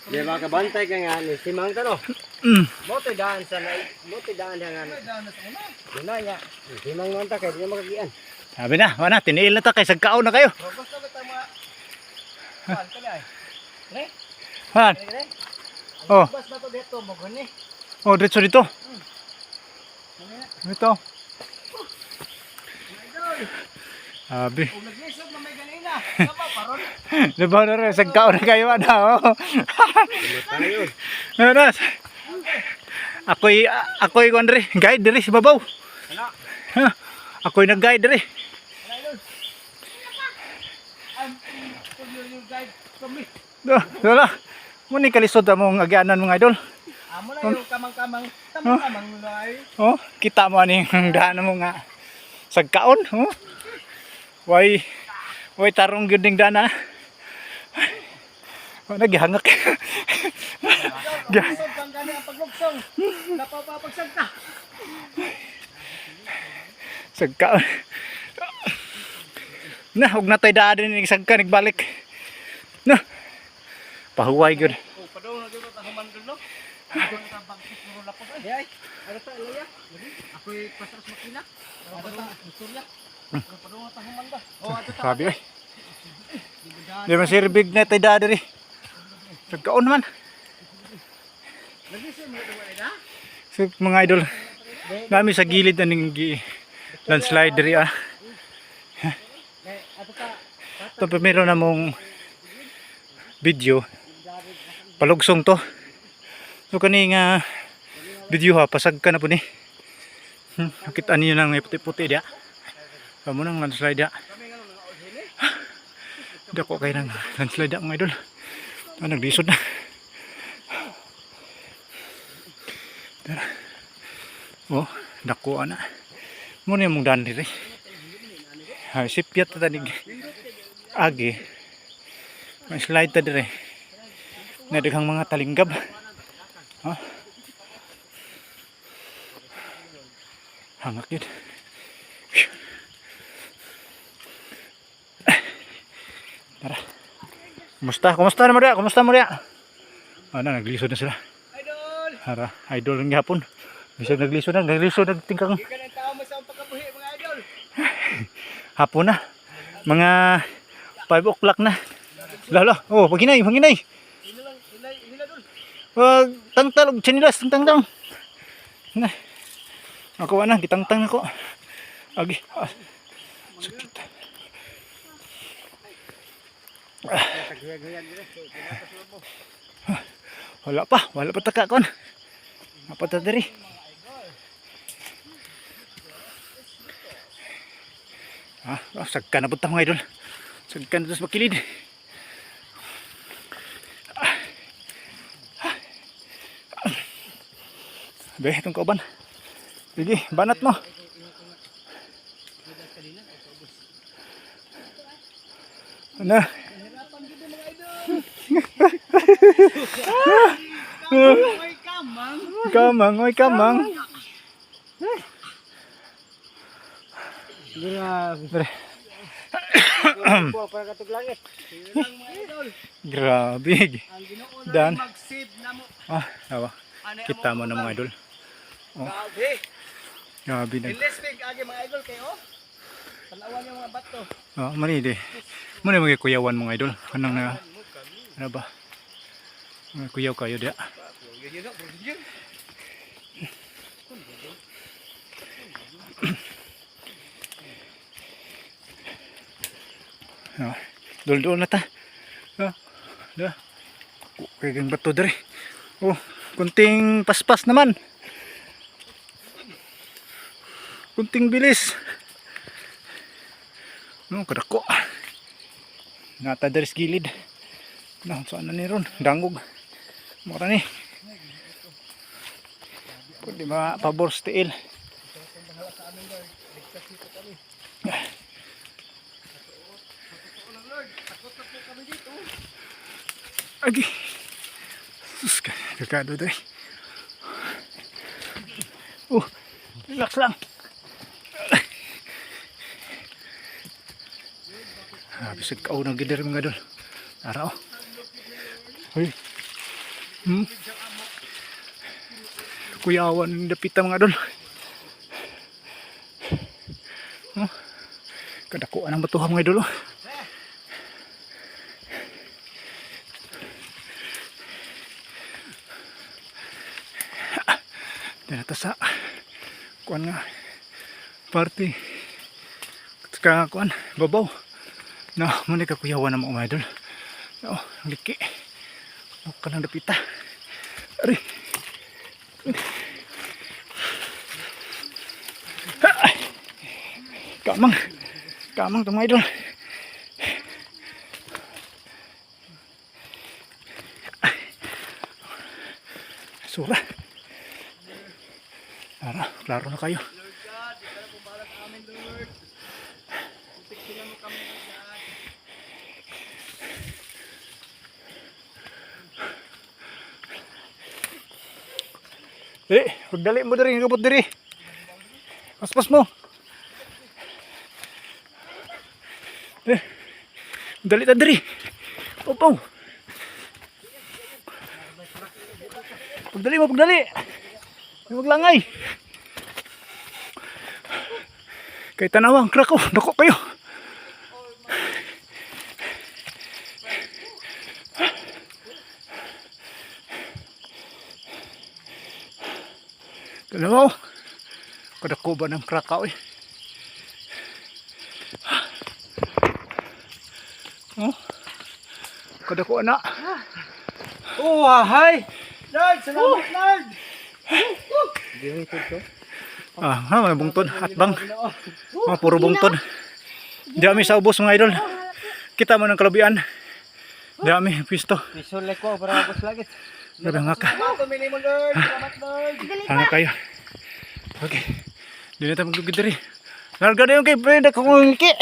Di ba kabantay ka nga ni simang tano. Mo to daan sa na mo to daan nga. Duna niya. Simang man ta kay di na makagian. Sabi na, wala, tiniil na ta kay sagkaon na kayo. Basta ba tama? Kuan ka ay. Re? Han. Re? Oh, Bas ba to dito mo gani? oh, diretso dito. Ito. Sabi. Ug naglisod na may ganina. Saba paron. Diba na rin, sagkaon na kayo, ano? Oh. Tayo. Ano na? Ako'y, ako'y, kuan diri, guide diri sa babaw. Ha? Ako'y nag-guide diri. I'm your guide from me. Do, wala. Muna kalisod among agyanan, mga idol. Amo na yung kamang-kamang, tamang-kamang ay. Oh, kita mo aning daan mo nga sagkaon, oh. Way way tarong gyud ning dana. Oh, nagihangak. Lisod pang gani ang paglugsong. Napapapagsagta. Sagkaon. Na, ug natay daan din sagka nagbalik. Na. Pahuway gyud. Oh, padung na gyud ta human dun no. Ako na bangkit mo lapos ay. Ay, ano ta laya? Ako'y pasas makina. Ano ta istorya? Padung na ta human ba? Oh, ato ta. Sabi ay. Di man sirbig na tay daan diri. Sagkaon man. Lagi siya mga duwa na. So, mga idol, nami sa gilid na ning landslide diri ah. Ito pa meron na mong video. Palugsong to. So kani nga video ha, pasag ka na po ni. Nakita niyo nang may puti-puti diya. Kamo nang landslide diya. Dako kay nang landslide diya, mga idol. Ah, naglisod na. Tara. Oh, dako ana. Mo na yung daan diri. Ha, sipyat ta tanig agi. May slide ta dire. Na daghang mga talinggab. Ha? Hangak yun. Tara. Kumusta? Kumusta na mo diya? Kumusta mo diya? Ano, naglisod na sila. Idol. Hara, idol ng gihapon. Bisag naglisod na, naglisod nagtingkang Di ka ng tao mo sa pagkabuhi, mga idol. hapon na. Mga 5 o'clock na. Lala, oh, paginay, paginay. Hila lang, hila, hila dul. Wag tangtal og tsinilas, tangtang. Na. Ako ana, gitangtang ako. Agi. Ah, sakit. Taghuyag-huyag dire. Wala pa taka kon. Apa ta diri? Ah, ah, sagka na punta, mga idol. Sagka na to sa makilid. Ah. Ah. Be, itong kauban. Sige, banat mo. Ano? Oy, kamang. Kamang, oy kamang. Grabe. Pre, Po para katug langit. Hila lang, mga idol. grabe. Ang Ginoo na Dan. lang mag-save na mo. Ah, awa. Anay Kita among mo na, mga idol. Oh. Grabe. Grabe nag. Ilistig agi, mga idol, kayo. Tanawan yung mga bato. Oh, mani di. Mani mga kuyawan, mga idol. Anong na ano ba? Mga kuyaw kayo dia. Ah, dul-dul na ta. Ah, da. Kay gang bato diri. Oh, kunting paspas naman. Kunting bilis. No, kadako. Nata diri sa gilid. Na, saan na ni ron? Dangog. Mura ni. Pwede ba pabor sa tiil. Agi. Sus ka, kakado dre. Oh, relax lang. Ah, bisag kaunang gidir, mga idol. Tara oh. Uy. Kuyawan dapita, mga idol. Oh. Kadakuan ang batuhan, mga idol. Oh. Dinata sa kuan nga party ka kuan babaw na mo ni kakuyawan na mga idol. Oh, ang liki. Oh, kanang dapita. Ari. Ah! Kamang. Kamang to, mga idol. Sura. Tara, klaro na kayo. Lord God, ikaw na pong bahala sa amin, Lord. Proteksyonan mo kami, Lord God. Eh, pagdali mo diri, gabot diri. Paspas mo. Eh, dali ta diri. Opo. Pagdali mo, pagdali. Huwag maglangay. Kay tanawa ang Krakow, dako kayo. Tanawa. Oh. Kadako ba ng Krakow eh. Oh. Kadako na. Oh, hi. Lord, salamat, Lord. Ah, ha, mga bungtod, atbang. Mga puro bungtod. Dami sa ubos, mga idol. Kita mo ng kalubian. Dami pisto. Mission like ko para mabos lagi. Grabe nga ka. Tumili mo, Lord. Salamat, Lord. Hanga kayo. Okay. Di na tayo maglugid diri. Larga na yung kay Brenda kung ngiki.